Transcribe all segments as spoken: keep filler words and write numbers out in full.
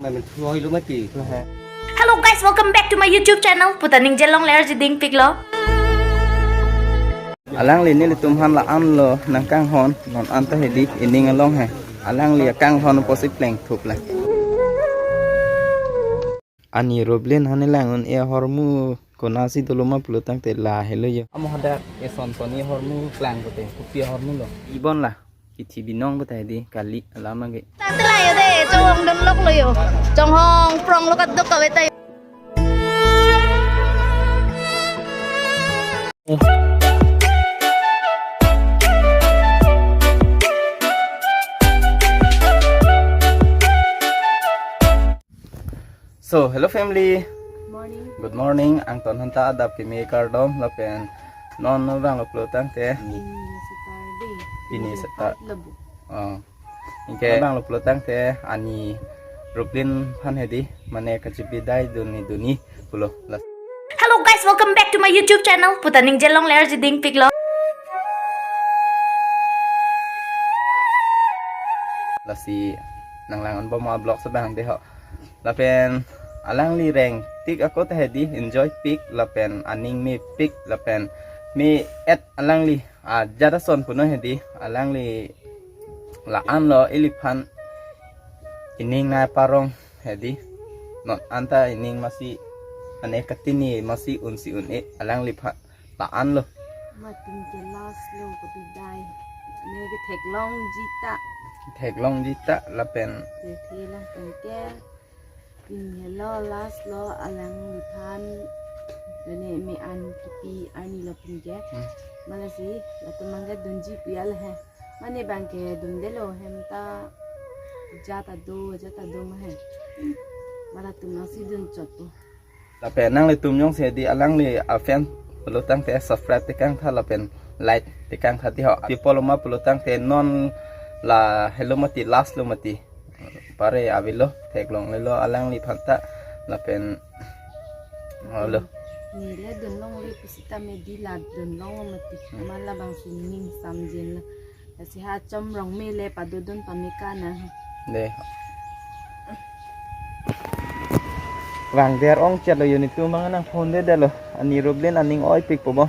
Mamen thu hoi lo mati. Hello guys, welcome back to my YouTube channel. Puta ningje longle arjiding piklo. Alangli nelitum aphan la-an lo nangkanghon, non anta hedi ining along he. Alangli akanghon pusi plengthup le. Ani Roblin aphan nelang un-e ahormu konasi dolo ma pulo tangte la helo yo. Amo hadak eson poni ahormu klang pute, kopi ahormu lo. Ibon la, kithi binong pute hedi, kali alam age. Tante la yo de, chongdon lok lo yo. Chonghong prong lo kadok kave ta. So, hello family. Morning. Good morning. Angton aphan ta adap kimi kardom lapen non non vanglo pulo tangte. Pini Saturday. Pini Saturday. Labu. Oh. Anke vanglo pulo tangte ani Roblin aphan hedi mane kachipidai duni duni pulo. Las- Hello guys, welcome back to my YouTube channel. Puta ningje longle arjiding piklo. Lasi nanglang-an bom a-vlog sebang de ho. Lapen alangli rengtik ako ta hedi enjoy pik lapen aning mepik lapen me-et alangli ajat ason punon hedi alangli la-an lo iliphan ining nai parong hedi non anta ining masi ane katini masi unsi un-e alangliphan la-an lo. Matin ke last lo kopi dai. Ne ke theklong jita. Theklong jita lapen. Te the lang tangke. Pini helo last lo alangliphan. Dane me-an kipi arni lo pini ke. Hmm. Malasi, latum mangga dunji piyal he. Mane bang ke dundelo hem ta jata do, jata do ma he. Mala tum nangsi dun chot po. Lapen nanglitum jongsi di alangli a-fan pulo tangte subscribe tekang tha lapen like tekang tha ti ho. Pi pulo ma pulo tangte non la helo mati last lo mati. Pare avelo theklonglelo alangliphan ta lapen olo. Neli dun longle pusita me di la dun long mati. Hmm. Mala bang sining samjen la. Lasi ha chom rong me le padodun pameka na. De. Vang der ong chat lo yo netum mang nang phone de de lo. Ani Roblin aning oi pik po bo.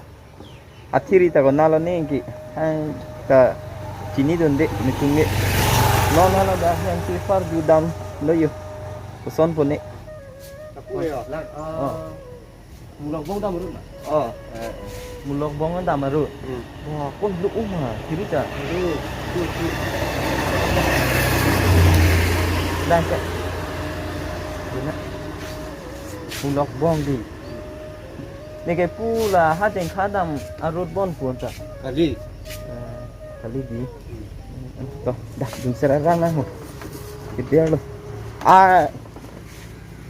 Athiri ta ko nalo ne ki. Hang ta chinidunde netum ne. Non hala da yang si far ju dam lo yo. Koson po ne. Tapu yo. Lang. Oh. Mulok bong dam arut na? Oh. Eh, eh. Mulok bong dam arut. Hmm. Wah, kon lu uma, kiri ta. Aduh, tu, tu. Dah, cak. Dina. Mulok bong di. Neke pu la ha jeng khadam arut bon pun ta. Kali. Eh, kali di. Hmm. Toh, dah, dun serang na ho. Gede lo. Ah,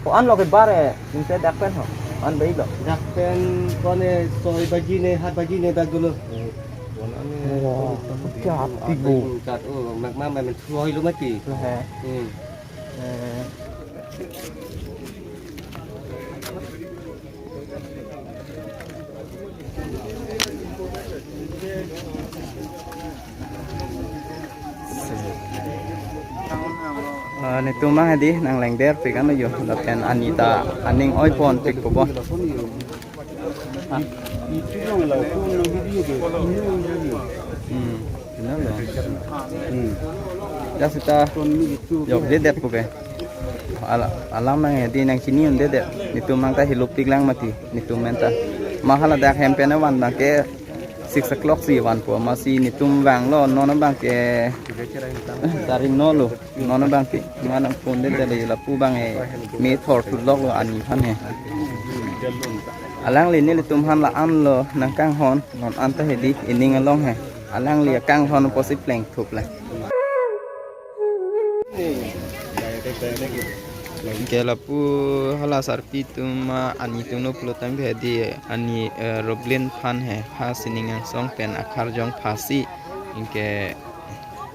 ko-an lo ke bare, inse dak pen ho. An bai lo. Dak pen kone soi baji ne, hat baji ne dak dulu. Wah, pecah tibu. Kat, oh, mak mama men suai lo mati. He. Hmm. Eh. Ah, netum mang hedi nang lengder pik ano yo, lapen ani ta aning oi pon pik po bo. Ha? Hmm, benar lo. Hmm. Ya sita jok dedet po ke. Ala, alam nang hedi nang chini un dedet. Netum mang ta hilupik lang mati. Netum men ta. Mahala dak hem pen van bang ke six o'clock si van po. Masi netum vang lo, non bang ke taring no lo. Non bang ke. Manang phone de de la pu bang e. Me thor thulok lo ani phan he. Alangli nelitum aphan la-an lo nangkanghon, non anta hedi ining along he. Alangli akanghon pusi plengthup le. Ke lapu hala sarpi atum ma ani atum no pulo tangte hedi ani, eh, Roblin aphan he, pha sining angsong pen akarjong phasi. Anke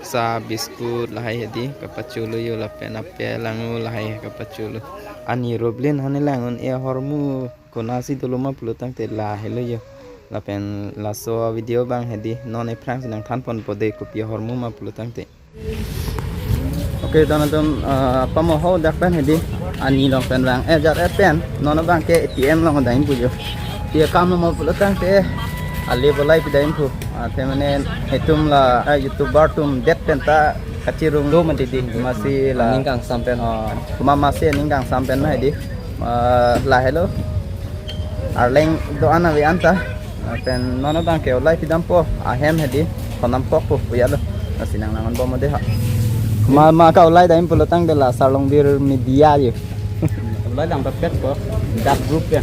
sa biscuit lahai hedi kapacho lo yo lapen apple angur lahai kapacho lo. Ani Roblin aphan nelang un-e ahormu konasi dolo ma pulo tangte la helo yo. Lapen laso video bang hedi non aphrangsi nangthan pon po de kopi ahormu ma pulo tangte. Oke, don atum, eh, pamoho dak pen hedi, ani along pen vang, eh, jat eh pen, non abang ke A T M along dam pu jo. Dia kam lo mo pulo tangte, ale bolai pi dam pu. Ah, te mane itum la, eh, YouTuber atum det pen ta kachirung do mati di, masi la. Aning kangsam pen. Ah, kuma masi aning kangsam pen ma hedi. Ah, la helo. Arleng do-an ave anta. Ah, pen non abang ke olai pi dampo, ahem hedi, thondam kok po, puya lo. Lasi nang nangon bom de ha. Ma, ma ka olai dam pulo tangte la Sarlongbir Media yo. Olai dam pet po, dark group ya.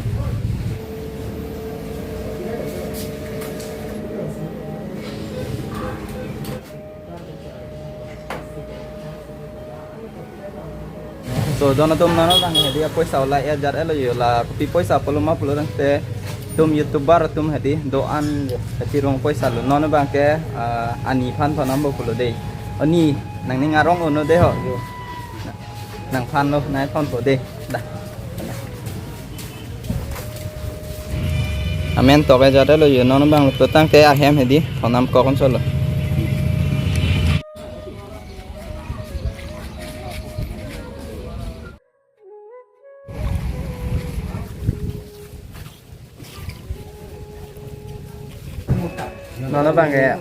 So, don atum, non abang hedi apoisa olai ajat elo yo, la kopi poisa pulo ma pulo tangte, itum YouTuber atum hedi do-an kachirung poisa lo, non abang ke, ah, ani aphan thondam po pulo de. Ani, nangning arong ono de ho. Nangphan lo, nangthon po de. Da. Amen tok ajat elo yo, non abang lo tangte ahem hedi, thondam kok kon solo. Non abang ke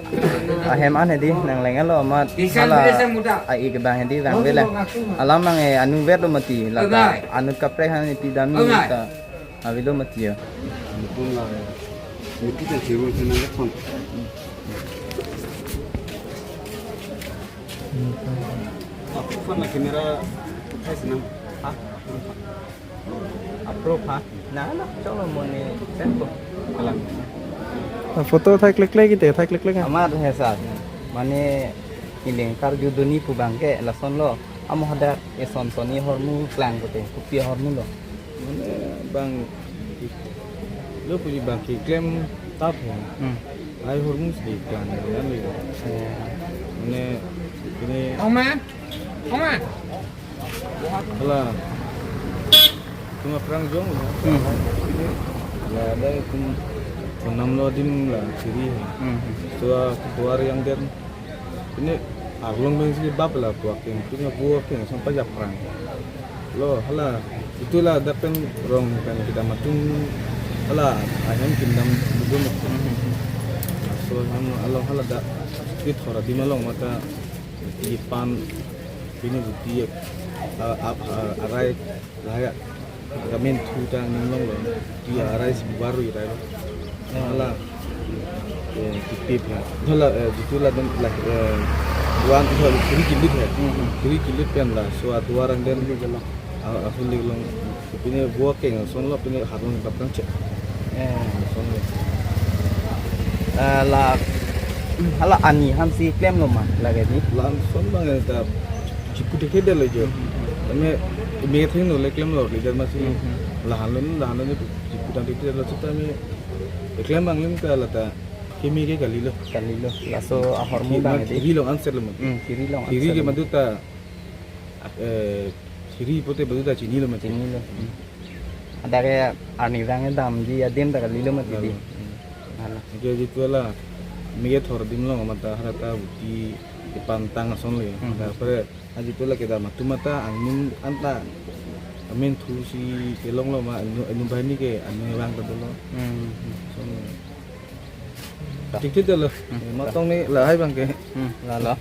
ahem an hedi, nang leng elo amat, hala a-ik abang hedi vangve lang. Alam nang, eh, anu vet lo mati, lata anut kaprek han pi dam ni ta avelo mati ya. Approve na camera uthai sinang. Ha? Approve ha? Na, na, cholo mo ne send ko. Kalang. Ah, photo thai klik klik ite, thai klik klik. Amar he sir. Mane iling karju duni pu abang ke lason lo. Amo hadak eson soni ahormu klang kote, kopi ahormu lo. Mane bang lo puji bang keklem tap ya. Hmm. Ai ahormu si klang ya, kan lo. Eh. Mane ini Oma, Oma. Hala. Cuma perang jong. Hmm. Ya, ada itu enam lo dim la siri. Hmm. Soa keluar yang den. Pine arlong pen si bap la puak keng, pine vo keng sampai japrang. Lo, hala, itu la dak pen rong pen kedam atum, hala, ahem kedam dudun. So, hem alo hala dak, di thora di malong mata, di pan, pine di, ah, ah, ah, arai, la ya. Gamin thu ta ning long lo. Dia arai si baru ya lo. Hala. Eh, tipip ya. Hala, eh, itu la dum la, eh, wan itu kiri kilit ya. Hmm, hmm. Kiri kilit pen la. So atu orang den. Ah, ah, huli long. Pine vo keng son lo, pine harun kapang cek. Eh. Son lo. Eh, la, hala ani aphan si klem lo ma, lake di. La son bang ya ta. Chipu thekthe det lo jo. Hmm. Tame me theng no le klem lo leader masi. Hmm. Lahan lo, lahan lo chipu tang thekthe det lo seta me klem bang lim ka lata keme ke kalilo. Kalilo. Laso ahormu bang di. Kiri long answer lo mo. Hmm, kiri long answer. Kiri ke madu ta, eh, kiri pote madu ta chinilo mo. Chinilo. Hmm. Ada ke arni rang damji adim ta kalilo mo di. Kalilo. Hmm. Hala. Oke, itu la. Mege thor dim long mata harata buti ipantang ason le. Hmm. Ada pare aji tu la kedam atum mata angnin anta amen thu si kelong lo ma anu, anu bahini ke anu rang ta dolo. Hmm. So, tiktik dolo. Hmm. Matong ni lahai bang ke. Hmm. Lalo.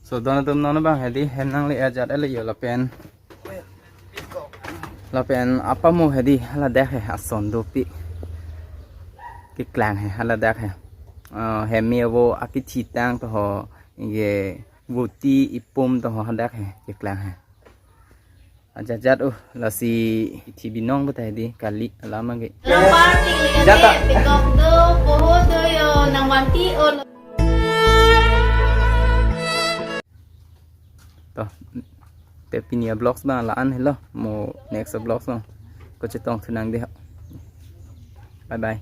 So, don atum non bang hedi hem nang le ajat ele yo lapen. Lapen apamo hedi haladak he ason dopi. Keklang he haladak he. Ah, hemi avo akithi tang toho, inge voti ipum toho hadak he keklang he. Ajat jat uh, lasi ithi binong beta hedi kali alam lagi. Lambar tingling. Jata. Tikok do, poho do yo, nang wanti o. To, te pini a-vlogs bang la-an helo, mo next a-vlogs bang kachetong thu nang de. Bye bye.